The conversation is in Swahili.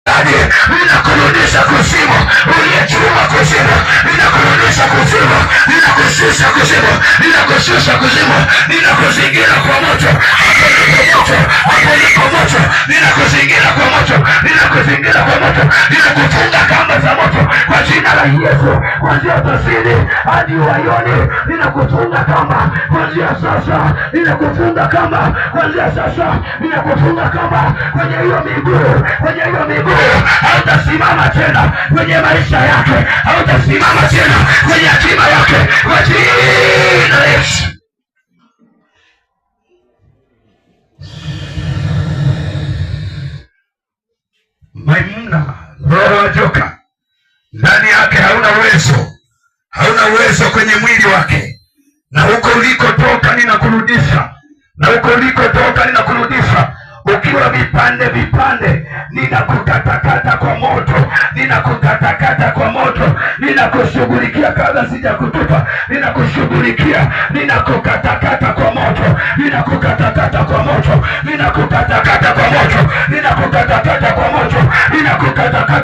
Ninakurudisha kuzimu, uliyechuma kuzimu, ninakurudisha kuzimu, ninakushusha kuzimu, ninakushusha kuzimu, ninakuzingira kwa moto. Hapo ndipo moto, hapo ndipo moto, ninakuzingira kwa moto, ninakuzingira kwa moto, ninakufunga kamba za moto kwa jina la Yesu. Kuanzia utosini hadi uwayoni, ninakufunga kamba kuanzia sasa, ninakufunga kamba kuanzia sasa, ninakufunga kamba kwenye hiyo miguu, kwenye hiyo miguu hautasimama tena kwenye maisha yake, hautasimama tena kwenye hatima yake kwa jina la Yesu. Maimuna, roho wa joka ndani yake hauna uwezo, hauna uwezo kwenye mwili wake. Na huko ulikotoka ninakurudisha, na huko ulikotoka ninakurudisha ukiwa vipande vipande, ninakukatakata kwa moto, ninakukatakata kwa moto, ninakushughulikia kabla sijakutupa, ninakushughulikia, ninakukatakata kwa moto, ninakukatakata kwa moto, ninakukatakata kwa moto, ninakukatakata kwa moto.